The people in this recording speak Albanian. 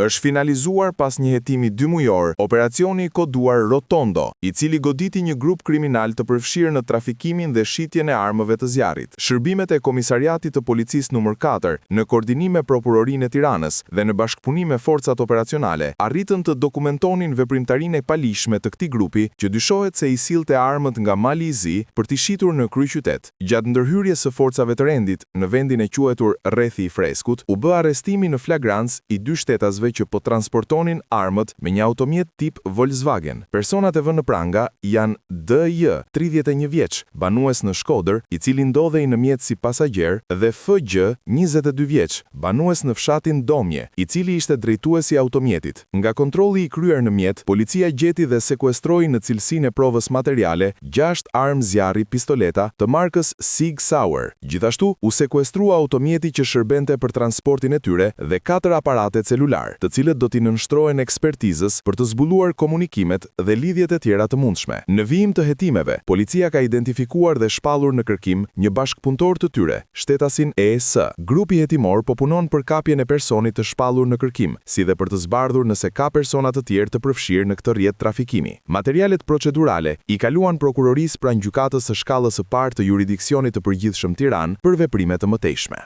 Është finalizuar pas një hetimi dymujor operacioni i koduar Rotondo, i cili goditi një grup kriminal të përfshirë në trafikimin dhe shitjen e armëve të zjarrit. Shërbimet e Komisariatit të Policisë numër 4, në koordinim me Prokurorinë e Tiranës dhe në bashkëpunim me forcat operacionale, arritën të dokumentonin veprimtarinë e paligjshme të këtij grupi që dyshohet se i sillte armët nga Mali i Zi për t'i shitur në kryeqytet. Gjatë ndërhyrjes së forcave të rendit në vendin e quajtur Rrethi i Freskut, u bë arrestimi në flagrancë i dy shtetasve që po transportonin armët me një automjet tip Volkswagen. Personat e vënë në pranga janë DJ, 31 vjeç, banues në Shkodër, i cili ndodhej në mjet si pasagjer, dhe FG, 22 vjeç, banues në fshatin Domje, i cili ishte drejtues i automjetit. Nga kontrolli i kryer në mjet, policia gjeti dhe sekuestroi në cilësinë e provës materiale gjashtë armë zjarri pistoleta të markës Sig Sauer. Gjithashtu, u sekuestrua automjeti që shërbente për transportin e tyre dhe katër aparate celular, të cilët do t'i nënshtrohen ekspertizës për të zbuluar komunikimet dhe lidhjet e tjera të mundshme. Në vijim të hetimeve, policia ka identifikuar dhe shpallur në kërkim një bashkëpunëtor të tyre, shtetasin ES. Grupi hetimor po punon për kapjen e personit të shpallur në kërkim, si dhe për të zbardhur nëse ka persona të tjerë të përfshirë në këtë rrjet trafikimi. Materialet procedurale i kaluan prokurorisë pranë gjykatës së shkallës së parë të juridiksionit të përgjithshëm Tiranë për veprime të mëtejshme.